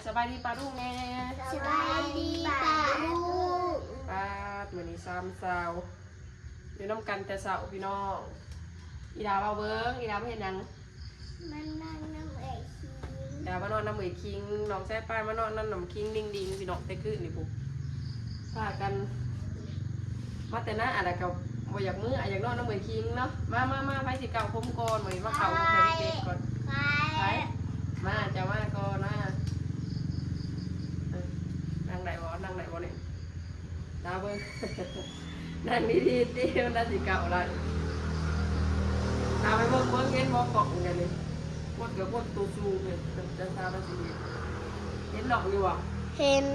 ສະບາຍດີປ້າລຸງແດ່. ສະບາຍດີປ້າລຸງ. ປາດ ມື້ນີ້ສາມສາວຢູ່ນຳກັນແຕ່ເຊົ້າພີ່ນ້ອງ. ອີດາເວົ້າເບິ່ງ ອີດາມາເຮັດຫຍັງ? ມານອນນຳເອື້ອຍຄິງ. ດາມານອນນຳເອື້ອຍຄິງ, ນ້ອງສາຍປານມານອນນຳນ້ອງຄິງດິງໆ ພີ່ນ້ອງ ແຕ່ຄືນນີ້ພຸ້ນ. ພາກັນມາແຕ່ນາ ແລ້ວກໍບໍ່ຢາກເມືອ ຢາກນອນນຳເອື້ອຍຄິງເນາະ. ມາ ມາ ມາ ໃຜຊິເກົາຜົມກ່ອນ? ມື້ນີ້ມາເກົາຜົມໃຫ້ເດັກໆກ່ອນ. ໄປ ໄປ ມາ ເຈົ້າມາກ່ອນ ມາ. ເອີ ນັ່ງໄດ້ບໍ່? ນັ່ງໄດ້ບໍ່ນີ້? ດາເບິ່ງ ນັ່ງດີໆຕິ ມັນດາຊິເກົາໄດ້. ດາໄປເບິ່ງ ເບິ່ງເຫັນບໍ່ກ້ອງອັນນີ້? ກົດກໍກົດໂຕສູງເລີຍ ຈະ ຈະ ດາຊິເຫັນ. ເຫັນນ້ອງຢູ່ບໍ່? ເຫັນ.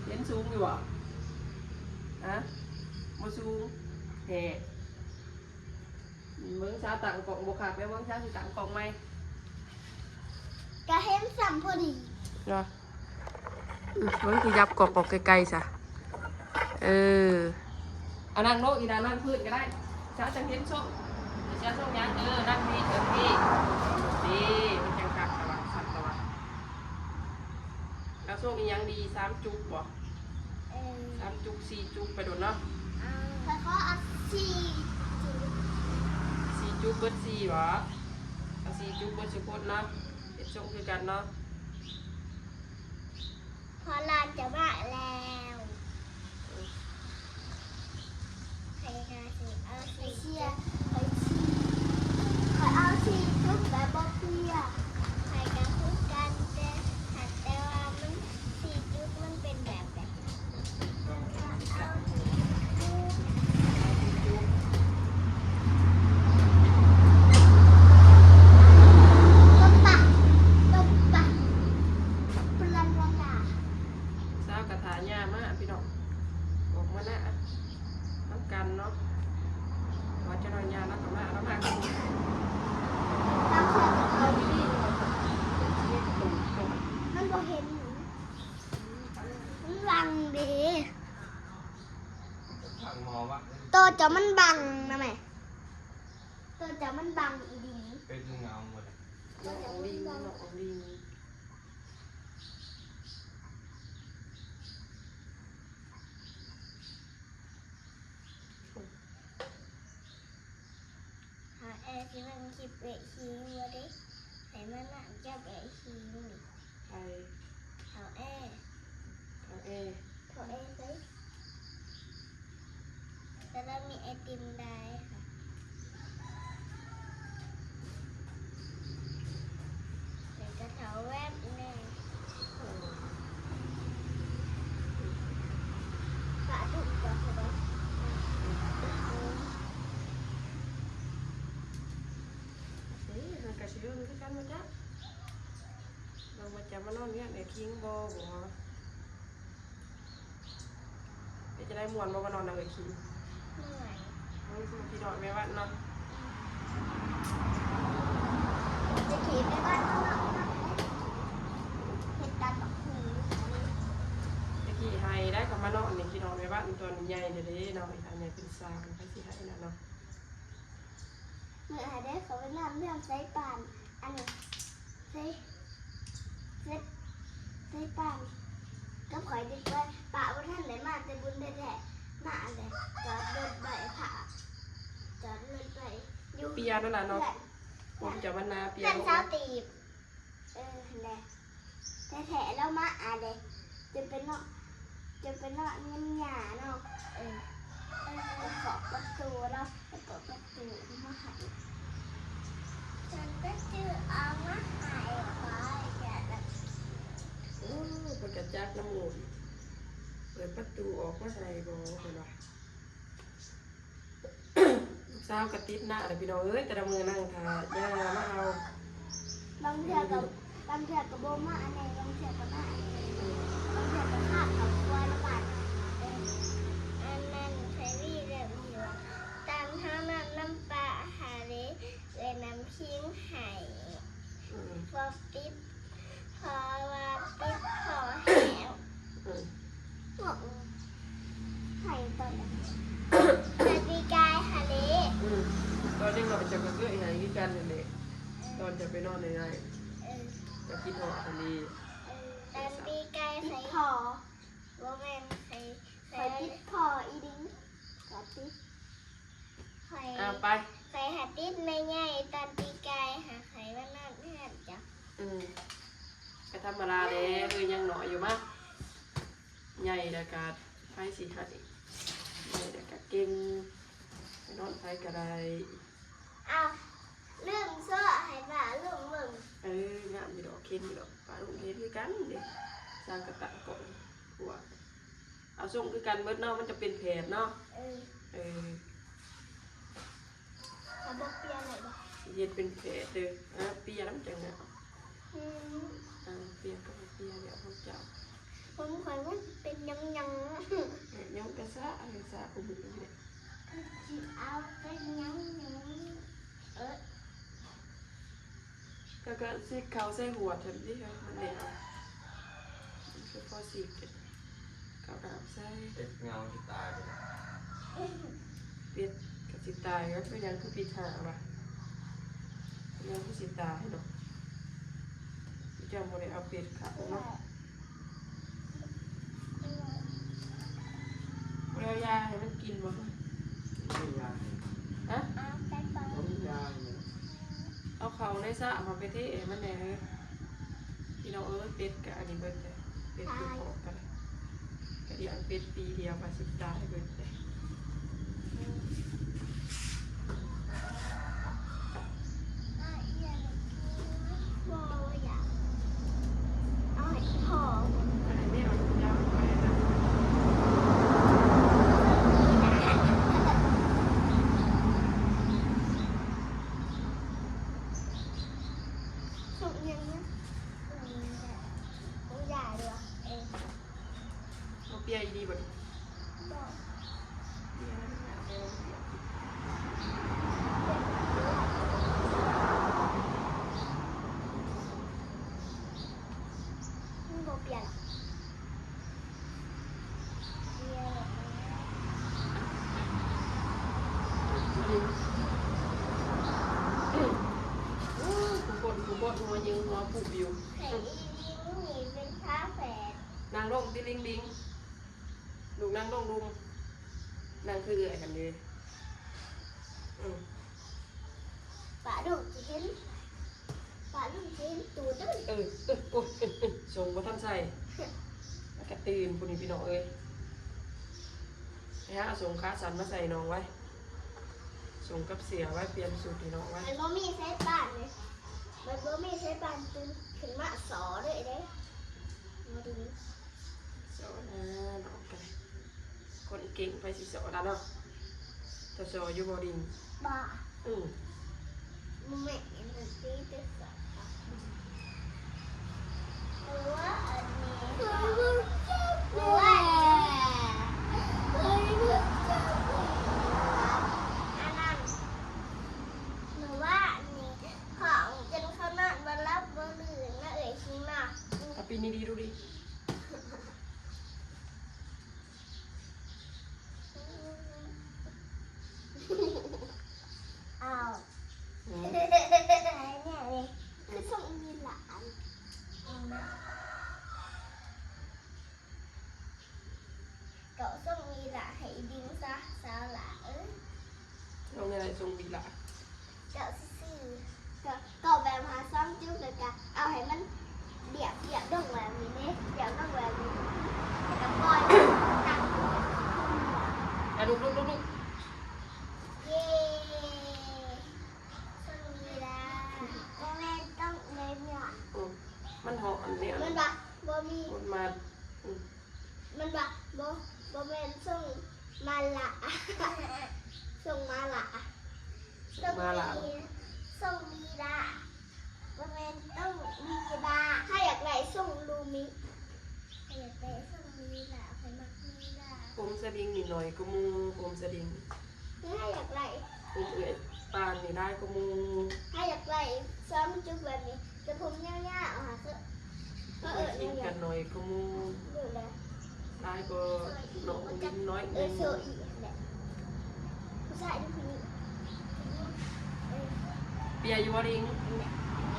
ເຫັນສູງຢູ່ບໍ່? ຮະ? ບໍ່ສູງແທ້. ເບິ່ງສາຕັ້ງກ້ອງບໍ່ຄັກແລ້ວ ເບິ່ງສາຊິຕັ້ງກ້ອງໃໝ່. ກະເຫັນສ່ຳພໍດີເນາະ. ອື ເບິ່ງ ຄືຫຍັບກ້ອງອອກໄກໆຊະ. ເອີ ເອົານັ່ງລົງ ອີດານັ່ງພື້ນກໍໄດ້ ສາຈັ່ງເຫັນຊົງ. ເຈົ້າຊົງຫຍັງ? ເອີ ນັ່ງນີ້ ເອີ ນີ້ ນີ້ ມັນຈັ່ງຄັກ ລະວັງ ສັ່ນ ລະວັງ. ກະຊົງອີ່ຫຍັງດີ? ສາມຈຸກບໍ່? ເອີ ສາມຈຸກ ສີ່ຈຸກ ໄປໂດນເນາະ. ເອົາ ຂ້ອຍຂໍເອົາສີ່ຈຸກ. ສີ່ຈຸກເບິດສີ່ບໍ່? ເອົາສີ່ຈຸກເບິດສູ່ຄົນເນາະ. ເຮັດຊົງຄືກັນເນາະ. ພໍລານຈະມາແລ້ວ. ເອີ ໃຜກະຊິເອົາສີ່ຈຸກ ຂ້ອຍຊິ ຂ້ອຍເອົາສີ່ຈຸກແບບບໍ່ເພຍ. ຂ້ອຍກະຄືກັນ ແຕ່ ແຕ່ວ່າມັນສີ່ຈຸກມັນເປັນແບບໃດ? ສາວກະຖ້າຍ່າມາພີ່ນ້ອງ ອອກມານະນຳກັນເນາະ. ວ່າຈະນ້ອຍຍ່າລາວກະມາ ລາວມາກັນ. ບາງເທື່ອກະເຂົ້າດີໆ ມັນບໍ່ເຫັນ. ມັນບັງເດ ໂຕເຈົ້າມັນບັງນະແມ່. ໂຕເຈົ້າມັນບັງອີ່ຫຼີ. ເປັນເງົາໝົດ. ໂຕເຈົ້າມັນບັງ. ຫາແອຊິເບິ່ງຄລິບເອື້ອຍຄິງບໍ່ເດ ໃຫ້ມານັ່ງຈັບເອື້ອຍຄິງນີ້. ໃຜ? ເຖົ້າແອ. ເຖົ້າແອ ເຖົ້າແອໃສ? ແຕ່ລາວມີໄອຕິມໄດ້ຄ່ະ. ແລ້ວກະເຖົ້າແວັບແນ່. ປາດຸກບໍ່? ເອີ ມັນກະຊິເບິ່ງຄືກັນ ບໍ່ຈັກ. ເບິ່ງວ່າຈະມານອນເຮືອນເອື້ອຍຄິງບໍ່ ບໍ່. ເປັນຈັ່ງໃດ ມ່ວນບໍ່ ມານອນນຳເອື້ອຍຄິງ? ມ່ວນ. ເອີ ຄືທີ່ນອນແມ່ວັນເນາະ. ຕະກີ້ແມ່ວັນເຮົານອນນຳເດ້ ເຮັດຕຳບັກຫຸ່ງ. ຕະກີ້ໄຫ້ໄດ້ ເຂົາມານອນນີ້ ທີ່ນອນແມ່ວັນຕອນໃຫຍ່ເດ້ເນາະ. ອັນໃຫຍ່ເປັນສາວ ໃຜຊິໄຫ້ນະເນາະ. ມື້ຫັ້ນເດ້ ເຂົາໄປນອນເຮືອນໄຊປານ ອັນ ໄຊ ໄຊ ໄຊປານກັບຂ້ອຍດີກວ່າ. ປ້າບໍ່ທັນໄດ້ມາແຕ່ບຸນແທ້ໆ ມາແລ້ວ ຈອດລົດໄວ້ ພາ ຈອດລົດໄວ້ຢູ່ ເປຍນັ້ນລະເນາະ. ເຮືອນ ຜົມຈະວັນນາເປຍ ເຮືອນສາວຕີບ. ເອີ ຫັ້ນແຫຼະ ແທ້ໆ ລາວມາອາເດ ຈົນໄປເນາະ ຈົນໄປເນາະນຳຍ່າເນາະ. ເອີ ໄປເຄາະປະຕູລາວ ໄປເປີດປະຕູມາໃຫ້. ເພິ່ນໄປຊື້ເອົາມາໃຫ້ຂ້ອຍ. ໂອ້ ເພິ່ນກະຈັກນຳໝູ່ ເປີດປະຕູອອກມາໃຫ້ບໍ່ ເພິ່ນວ່າ. ລູກສາວກະຕິດໜ້າແຫຼະພີ່ນ້ອງເອີຍ ແຕ່ລະມື້ນັ່ງຖ້າຍ່າມາເອົາ. ບາງເທື່ອກະ ບາງເທື່ອກະບໍ່ມາແນ່ ບາງເທື່ອກະມາແນ່ ບາງເທື່ອກະພາເຂົ້າຄົວລະບາດ. ອັນນັ້ນໃຜວີເລື່ອງທີ່ວ່າ ຕາມເຮົານຳ ນຳປາຫາເລ ເອື້ອຍນຳຄິງໃຫ້ ອືມ ພໍປິດ ເພາະວ່າຕິດຄໍແຫ້ງ. ອືມ ໄຫ້ຕອນໃດ? ແຕ່ປີກາຍຫັ້ນເດ. ອືມ ຕອນເດັກນ້ອຍເຈົ້າກະເຄີຍໄຫ້ຄືກັນຫັ້ນເດ ຕອນເຈົ້າໄປນອນໃນໄຮ່ ເອີ ກະຄິດຮອດຫັ້ນເດ. ເອີ ຕອນປີກາຍຂ້ອຍຕິດພໍ່ ບໍ່ແມ່ນ ຂ້ອຍ ຂ້ອຍຕິດພໍ່ອີ່ດິງ ຂ້ອຍຕິດ ຂ້ອຍ ເອົາໄປ ຂ້ອຍຫາຕິດແມ່ໃຫຍ່ຕອນປີກາຍ ຫາຂ້ອຍມານອນເຮືອນເຈົ້າ. ອືມ ກໍທຳມະດາແຫຼະ ເອີຍ ຍັງນ້ອຍຢູ່ມະ ໃຫຍ່ແລ້ວກໍໃຜຊິໃຫ້ ໃຫຍ່ແລ້ວກໍເກັ່ງ ໄປນອນໃຜກໍໄດ້. ອ້າວ ລືມໂຊະໃຫ້ປ້າລຸງເບິ່ງ. ເອີ ງາມຢູ່ດອກ ເຫັນຢູ່ດອກ ປ້າລຸງເຫັນຄືກັນເດ້ ຊ່າງກະຕະກ້ອງ ພວກ ເອົາສົ່ງຄືກັນເບິດເນາະ ມັນຈະເປັນແຜດເນາະ. ເອີ ເອີ ເອົາບໍ່ປ່ຽນໄດ້ບໍ່? ຊິເຮັດເປັນແຜດເດີ ອາ ປ່ຽນນຳຈັ່ງນະ. ອືມ ອາ ປ່ຽນກໍໃຫ້ປ່ຽນແລ້ວຂອງເຈົ້າ ຜົມຂ້ອຍມັນເປັນຫຍັງໆ ຫຍັງກະສະ ອັນນີ້ສະ ຜູ້ມື້ນີ້ແຫຼະ ຊິເອົາເປັນຫຍັງໆ ເອີ ກໍ ກໍຊິເຂົ້າໃສ່ຫົວເຖິງນີ້ ມັນແລ້ວ ມັນຄືພໍຊິເກັບ ເຂົ້ານ້ຳໃສ່ ເປັດເຫງົາຊິຕາຍໄປແລ້ວ ເປັດກໍຊິຕາຍ ເປັນຫຍັງຄືປິດຫາວະ ເປັນຫຍັງຄືຊິຕາຍເນາະ ເຈົ້າບໍ່ໄດ້ເອົາເປັດເຂົ້າເນາະ. ບໍ່ໄດ້ເອົາຢາໃຫ້ມັນກິນບໍ່? ບໍ່ມີຢາໃຫ້ ຮະ? ບໍ່ມີຢາໃຫ້ມັນ ເອົາເຂົ້າໃນສະເອົາໄປເທໃຫ້ມັນແດ່ເຮີ ພີ່ນ້ອງເອີຍ ເປັດກະອັນນີ້ເບິດແລ້ວ ເປັດຢູ່ຄອກກະ ກະລ້ຽງເປັດປີດຽວວ່າຊິຕາຍເບິດແລ້ວ. ເອົາເປຍອີ່ຫຼີບໍ່? ບໍ່ ເປຍແລ້ວມັນໜາວ ແຕ່ວ່າມັນປຽກ ມັນບໍ່ເປຍລະ ເປຍແລ້ວ ຜູ້ຄົນຜູ້ຄົນຫົວຍິງຫົວປຸບຢູ່ ໃຫ້ອີ່ລິງນີ້ເປັນຝາແຝດ. ນັ່ງລົງຕິລິງດິງ ລູກນັ່ງລົງລຸມ ນັ່ງຄືເອື້ອຍຫັ້ນເດ້. ອືມ ປ້າລຸງຊິເຫັນ ປ້າລຸງຊິເຫັນຕູດເດີ. ເອີ ເອີ ໂອ້ຍ ເອີ ເອີ ສົ່ງບໍ່ທັນໃສ່ ແລ້ວກະຕື່ນພຸ້ນນີ້ພີ່ນ້ອງເອີຍ. ໄປຫາເອົາສົ້ງຂາສັ້ນມາໃສ່ນ້ອງໄວ້ ສົ້ງກັບເສື້ອໄວ້ ປ່ຽນຊຸດໃຫ້ນ້ອງໄວ້. ມັນບໍ່ມີສາຍປານເດ້ ມັນບໍ່ມີສາຍປານຕື່ນຂຶ້ນມາສໍເລີຍເດ້ ບໍ່ດີ. ສອນນະ ນ້ອງກະຄົນເກັ່ງ ໃຜຊິສອນລະເນາະ. ເຈົ້າສອນຢູ່ບໍ່ດິງ? ບໍ່. ອືມ ບໍ່ແມ່ນ ອັນນັ້ນຕິແຕ່ສອນ ເພາະວ່າອັນນີ້ ເພາະວ່າ ເພາະວ່າ ອັນນັ້ນ ເພາະວ່າອັນນີ້ ຂອງຈົນເຂົານອນບໍ່ຫຼັບບໍ່ຕື່ນນະ ເອື້ອຍຊິມາ. ເອົາປິ່ນດີໆ ດູດິ. ອ້າວ ອືມ ແມ່ເອີຍ ຄືສົ່ງອີ່ຫຼ້າ ອືມ ກໍສົ່ງອີ່ຫຼ້າໃຫ້ອີ່ດິງຊະ ສາວຫຼ້າເອີຍ. ລົງແນວໃດສົ່ງອີ່ຫຼ້າ? ເຈົ້າຊື່ໆ ກໍ ກໍແບບຫາຊ່ອງຈຸກ ແລ້ວກະເອົາໃຫ້ມັນລຽບໆລົງແບບນີ້ເດ້ ລຽບລົງແບບນີ້ ແລ້ວກະປ່ອຍ ອະ ລຸກໆໆ ເຢ້ ສ່ງເວລາ ບໍ່ແມ່ນຕ້ອງແມ່ນຫຍັງ ອືມ ມັນເຫາະອັນນີ້ ມັນວ່າບໍ່ມີ ມັນມາ ອືມ ມັນວ່າ ບໍ່ ບໍ່ແມ່ນສົ່ງມາລະ ສົ່ງມາລະ ສົ່ງມາລະ ສົ່ງມີ ສົ່ງມີລະ ບໍ່ແມ່ນຕ້ອງມີລະ ຖ້າຢາກໄດ້ສົ່ງລູມິ ຖ້າຢາກໄດ້ສົ່ງມີລະ ຂ້ອຍມັກມີລະ. ຜົມສະດິງນີ້ໜ້ອຍກວ່າໝູ່ ຜົມສະດິງ ຖ້າຢາກໄດ້ ຜົມເອື້ອຍປານນີ້ຫຼາຍກວ່າໝູ່ ຖ້າຢາກໄດ້ຊ່ອງຈຸກແບບນີ້ ແຕ່ຜົມຍາວໆ ຫາເຊີ ເອີ ເອີ ເອີ ເອີ ໜ້ອຍກວ່າໝູ່ ຫຼາຍກວ່ານ້ອງອີກໜ້ອຍໜຶ່ງ ເອີ ເຊີອີກແຫຼະ ຜູ້ຊາຍຫຼືຜູ້ຍິງ ເອີ ເປຍຢູ່ບໍ່ດິງ? ເປ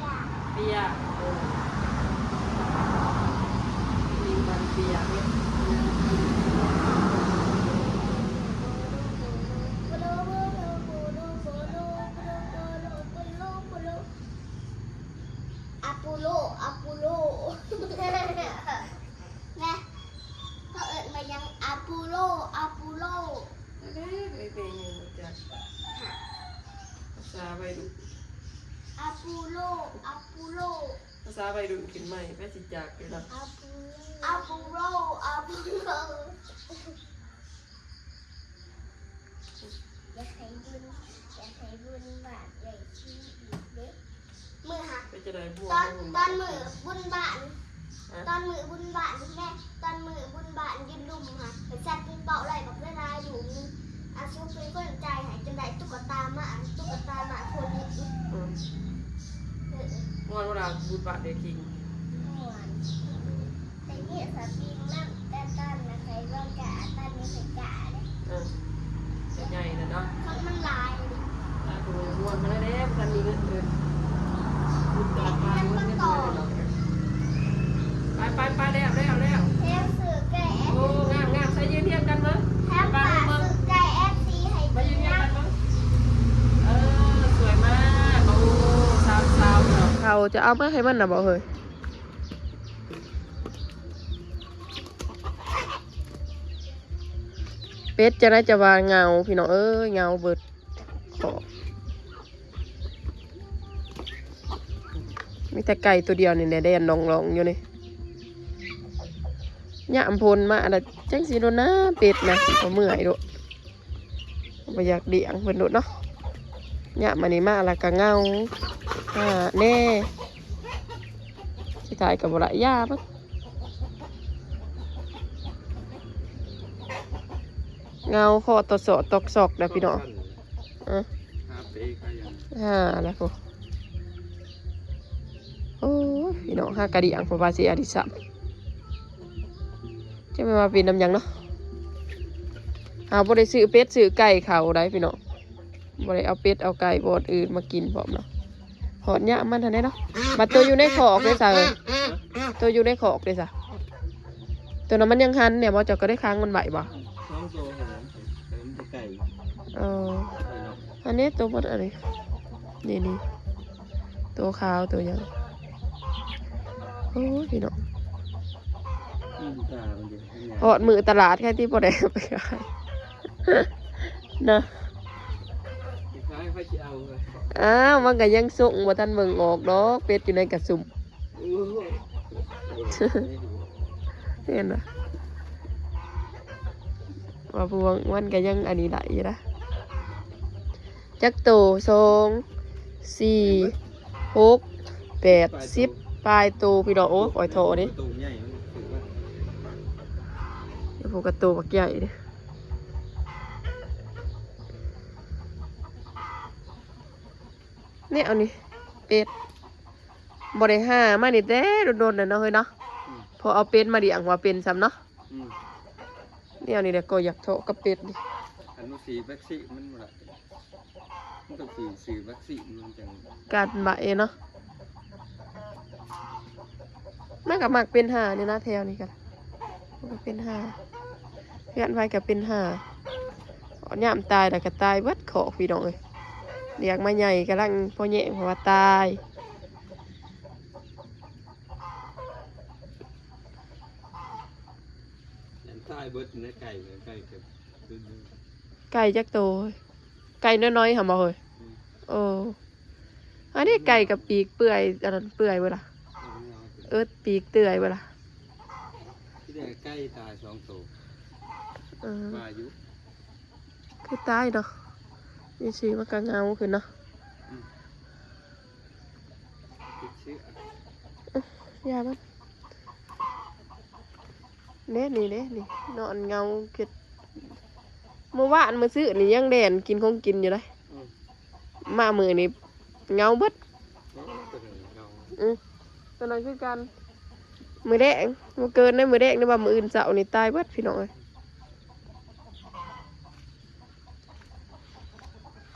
ຍ ເປຍ ເອີ. ໂປໂລ ອາໂປໂລ ນະ ເຂົາເອີ້ນວ່າຫຍັງ ອາໂປໂລ ອາໂປໂລ ອັນໃດເອີຍ ເປັນຫຍັງບໍ່ຈັກ ພາສາໄວລຸ້ນ ອາໂປໂລ ອາໂປໂລ ພາສາໄວລຸ້ນຂຶ້ນໃໝ່ ໃຜຊິຈັກຢູ່ເນາະ ອາໂປໂລ ອາໂປໂລ ອາໂປໂລ. ຢາກໃຫ້ບຸນ ຢາກໃຫ້ບຸນບາດໃຫຍ່ຂຶ້ນອີກເດ້ ມື້ຫາ ເປັນຈັ່ງໃດ ບົວ ຕອນ ຕອນມື້ບຸນບ້ານ ຮະ ຕອນມື້ບຸນບ້ານແມ່ ຕອນມື້ບຸນບ້ານຢູ່ລຸ່ມຫັ້ນ ໄປຊັດປິງເປົ້າໄດ້ບັກຫຼາຍໆລູກໜຶ່ງ ອາສຸເປັນຄົນຈ່າຍໃຫ້ ຈົນໄດ້ຕຸກກະຕາມາ ອັນຕຸກກະຕາມາໂທນິດ ອືມ ເອີ ມ່ວນບໍ່ລະ ບຸນບ້ານໄດ້ຄິງ ມ່ວນ. ໄດ້ມີສະປຣິງນຳ ແຕ່ຕອນນະໄຄວອນກາ ຕອນນີ້ໄຄກາເດ້ ເອີ ໃຫຍ່ແລ້ວເນາະ ຄົນມັນຫຼາຍ ຕາໂຕມ່ວນມາແລ້ວເດ້ ບໍ່ທັນມີເງິນເດີ ໄປໆໆ ແລ້ວ ແລ້ວ ແລ້ວ ແຖມຊື້ໄກ່ແອັບ ໂອ້ ງາມໆ ໃສ່ຢືນຮຽງກັນເບິ່ງ ແຖມຜ້າຊື້ໄກ່ແອັບຊີໃຫ້ກິນນຳ ມາຢືນຮຽງກັນເບິ່ງ ເອີ ສວຍມາກ ໂອ້ ສາມສາວເນາະ ເຂົາຈະເອົາມາໃຫ້ມັນນະບໍ່ເຮີ້ຍ? ເປັດຈັ່ງໃດຈະວ່າເຫງົາ ພີ່ນ້ອງເອີຍ ເຫງົາເບິດຄອກ ມີແຕ່ໄກ່ໂຕດຽວນີ້ແຫຼະ ແລ່ນລອງໆຢູ່ນີ້ ຍາມຝົນມາລະ ຈັ່ງຊິໂດນນາ ເປັດນະ ບໍ່ເມື່ອຍໂດດ. ບໍ່ຢາກລ້ຽງເພິ່ນໂດດເນາະ ຍາມອັນນີ້ມາລະກະເຫງົາ ຫາແນ່ ຊິຕາຍກະບໍ່ໄດ້ ຢ່າມັນ ເຫງົາຄໍຕໍ່ເຊາະຕອກຊອກແລ້ວພີ່ນ້ອງ ເອີ ຫາແລ້ວພຸ້ນ ໂອ້ຍ ພີ່ນ້ອງ ຫາກະລ້ຽງ ເພາະວ່າຊິອາດຊິຊ້ຳ ຈັກແມ່ນວ່າເປັນນຳຫຍັງເນາະ ເຮົາບໍ່ໄດ້ຊື້ເປັດຊື້ໄກ່ເຂົາໄດ໋ພີ່ນ້ອງ ບໍ່ໄດ້ເອົາເປັດເອົາໄກ່ບ່ອນອື່ນມາກິນພ້ອມເນາະ ຮອດຍາມມັນຫັ້ນແຫຼະເນາະ ບັດໂຕຢູ່ໃນຄອກເດ້ຊະເອີຍ ໂຕຢູ່ໃນຄອກເດ້ຊະ ໂຕນັ້ນມັນຍັງຫັນແດ່ບໍ່ ເຈົ້າກໍໄດ້ຂັງມັນໄວ້ບໍ່? ສອງໂຕຫັ້ນແຫຼະ ເອີ ໄກ່ ເອີ ໄກ່ເນາະ ອັນນີ້ໂຕໝົດອັນນີ້ ນີ້ໆ ໂຕຂາວໂຕຫຍັງ ໂອ້ຍ ພີ່ນ້ອງ ອືມ ຕາມັນຢູ່ ຮອດມື້ຕະຫຼາດໃຜທີ່ບໍ່ໄດ້ໄປຂາຍ ນະ ຂາຍໃຜຊິເອົາເອີຍ ອ້າວ ມັນກະຍັງຊົງບໍ່ທັນເບິ່ງອອກດອກ ເປັດຢູ່ໃນກະສຸມ ໂອ້ຍ ເຫັນບໍ່ ວ່າພວກມັນກະຍັງອັນນີ້ໄດ້ຢູ່ນະ ຈັກໂຕ ສອງ ສີ່ ຫົກ ແປດ ສິບ ປາຍໂຕພີ່ນ້ອງ ໂອ້ຍ ຂ້ອຍທໍ້ເດ້ ໂຕໃຫຍ່ມັນຖືວ່າ ເອີ ພວກກະໂຕບັກໃຫຍ່ເດ້ ແນວນີ້ ເປັດ ບໍ່ໄດ້ຫາມານີ້ແຕ່ດົນໆ ແລ້ວເນາະເຮີ້ຍເນາະ ອືມ ພໍເອົາເປັດມາລ້ຽງວ່າເປັນຊ້ຳເນາະ ອືມ ແນວນີ້ແຫຼະກໍຢາກເທາະກັບເປັດນີ້ ຄັນວ່າສີແວັກຊີນມັນບໍ່ໄດ້ ມັນຕ້ອງສີ ສີແວັກຊີນມັນຈັ່ງກັນໄວ້ເນາະ ມັນກໍມັກເປັນຫານີ້ນະ ແຖວນີ້ກໍມັນກໍເປັນຫາ ເຮືອນໃຜກໍເປັນຫາ ຍາມຕາຍແລ້ວກໍຕາຍເບິດຄອກພີ່ນ້ອງເອີຍ ລ້ຽງມາໃຫຍ່ກຳລັງພໍແຍງ ເພາະວ່າຕາຍ ຕາຍເບິດໃນໄກ່ ໄກ່ກັບ ໄກ່ຈັກໂຕ? ໄກ່ນ້ອຍໆ ຫັ້ນບໍ່ເຮີ້ຍ? ອືມ ເອີ ອັນນີ້ໄກ່ກັບປີກເປື່ອຍ ອັນນັ້ນເປື່ອຍເບິດລະ? ເອີ ເອີ ປີກເປື່ອຍເບິດລະ? ທີ່ແລກໄກ່ຕາຍສອງໂຕ ເອີ ວ່າຢູ່ ຄືຕາຍເນາະ ຢູ່ຊື່ມັນກໍເຫງົາຂຶ້ນເນາະ ອືມ ຕິດເຊື້ອ ເອີ ຢ່າມັນ ເດ້ ນີ້ເດ້ ນີ້ ນອນເຫງົາເກັດ ມື້ວານມື້ຊືນນີ້ຍັງແລ່ນກິນຂອງກິນຢູ່ເດ້ ອືມ ມາມື້ນີ້ເຫງົາເບິດ ເອີ ຕົວນັ້ນເຫງົາ ອືມ ຕົວນັ້ນຄືກັນ ມື້ແລງ ບໍ່ເກີນໃນມື້ແລງ ຫຼືວ່າມື້ອື່ນເຊົ້ານີ້ຕາຍເບິດ ພີ່ນ້ອງເອີຍ.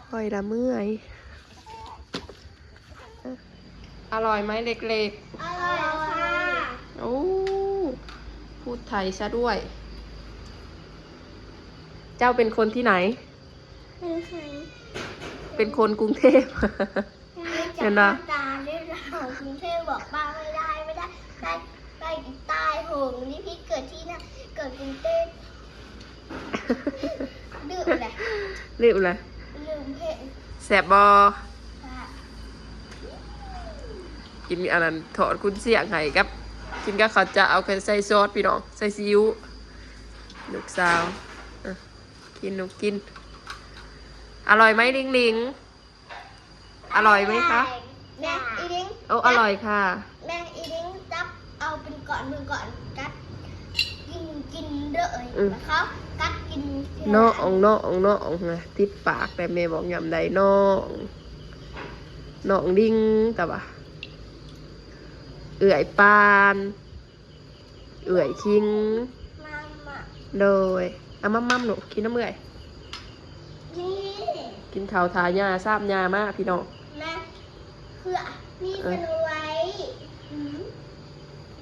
ຂ້ອຍລະເມື່ອຍ ອະ ອະລ່ອຍໄໝເລັກໆ? ອະລ່ອຍຄ່ະ ໂອ້ ພູດໄທຊະດ້ວຍ ເຈົ້າເປັນຄົນທີ່ໃນ? ເປັນໃຜ? ເປັນຄົນກຸງເທບ ເຫັນບໍ່? ຕາເດ້ລະ กรุงเทพบอกป้าไม่ได้ ไม่ได้ ไป ไปตายโหง นี่พี่เกิดที่นั่น เกิดกรุงเทพ ลืมแหละ ลืมแหละ ลืมเพลง แซ่บบ่? ค่ะ กินอันนั้น ทอดกุนเชียงให้กับ กินกับข้าวเจ้า เอาใส่ซอสพี่น้อง ใส่ซีอิ๊ว ลูกสาว อ่ะ กินลูกกิน อร่อยไหมลิงลิง? อร่อยไหมคะ? แม่อีลิง โอ้ อร่อยค่ะ แม่อีลิงจับเอาเป็นก้อนเป็นก้อนกัดกิน กินเลย อืม แล้วเขากัดกินทีละ น้อง น้อง น้องนะ ติดปาก แต่แม่บอกยามใดน้อง น้องลิง แต่ว่า เอื้อยปาน เอื้อยคิง โดย เอามามๆ ลูก กินนำเอื้อย นี่ กินข้าวทาหญ้า ซาบหญ้ามาพี่น้อง แม่ เพื่อ พี่ เออ สโนไวท์ อืม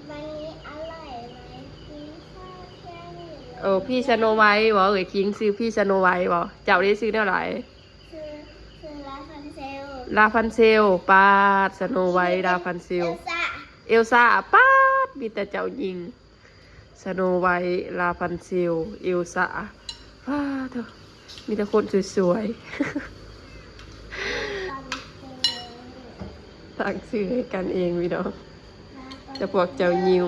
วันนี้อร่อยไหม กินข้าวเที่ยงอยู่เลย โอ้ พี่สโนไวท์บ่ เอื้อยคิงชื่อพี่สโนไวท์บ่ เจ้าได้ชื่อแนวใด? ชื่อ ชื่อลาพันเซล ลาพันเซล ป๊าด สโนไวท์ ลาพันเซล เอลซ่า เอลซ่า ป๊าด มีแต่เจ้าหญิง สโนไวท์ ลาพันเซล เอลซ่า ป๊าดโธ่ มีแต่คนสวยๆ ตั้งชื่อให้กันเองพี่น้อง แต่พวกเจ้าหญิง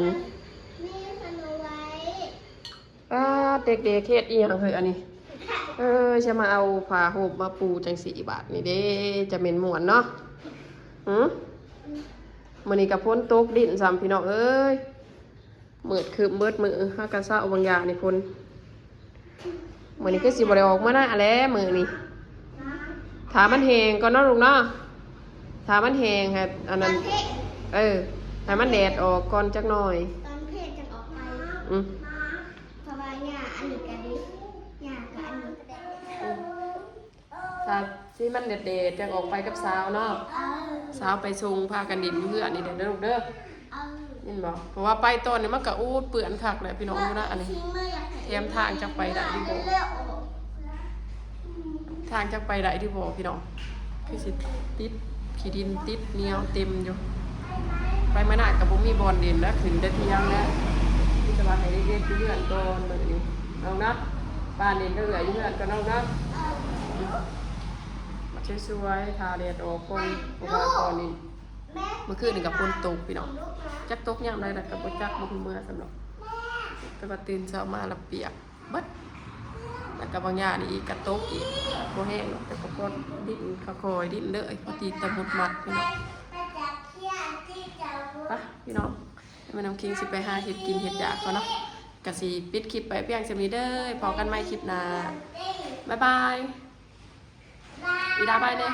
ป๊าด เด็กๆ เฮ็ดอีหยังเฮ้ยอันนี้ เออ จะมาเอาผ้าห่มมาปูจังซี่บาดนี้เด้ จะแม่นม่วนเนาะ หึ มื้อนี้ก็ฝนตกดินซ้ำพี่น้องเอ้ย มืดครึ้มเบิดมื้อ เฮาก็เซาบางอย่างนี่ฝน มื้อนี้คือสิบ่ได้ออกมานาแหละมื้อนี้ ถ้ามันแห้งก่อนเนาะลูกเนาะ ถ้ามันแห้งให้อันนั้น เออ ให้มันแดดออกก่อนจักหน่อย ตอนเพลจังออกไป อืม เพราะว่าหญ้าอันนี้ก็ดี หญ้าก็อันนี้ก็ได้ อืม ถ้าสิมันแดดๆ จังออกไปกับสาวเนาะ เออ สาวไปส่ง พากันดินอยู่เฮือนนี่เด้อลูกเด้อ เออ เห็นบ่ เพราะว่าไปตอนนี้มันก็ โอ้ เปื้อนคักแหละพี่น้อง ดูนะ อันนี้ แถมทางจักไปได้อยู่บ่ ทางจักไปได้อยู่บ่พี่น้อง คือสิติดขี้ดินติดเหนียวเต็มอยู่ ไปมื้อหน้าก็บ่มีบ่อนเล่นแล้ว ขึ้นแต่เที่ยงแล้ว มีแต่ว่าให้เด็กๆอยู่เฮือนก่อนมื้อนี้ น้องนะ ป้าเล่นก็เหลืออยู่เฮือนก่อนน้องนะ สวยๆ ถ้าแดดออกก่อน เพราะว่าตอนนี้ เมื่อคืนนี้ก็ฝนตกพี่น้อง จักตกยามใดล่ะก็บ่จัก บ่ฮู้เมื่อซ้ำดอก แต่ว่าตื่นเช้ามาแล้วเปียกเบิด แล้วก็บางอย่างนี่อีกก็ตกอีก บ่แห้งดอก แต่ก็พอดิ้น ค่อยๆ ดิ้นเลย พอดีแต่หมดมัดพี่น้อง ไปพี่น้อง แม่น้ำคิงสิไปหาเฮ็ดกินเฮ็ดอยากก่อนเนาะ ก็สิปิดคลิปไปเพียงส่ำนี้เด้อ พ้อกันใหม่คลิปหน้า บ๊ายบาย อีดาบายแน่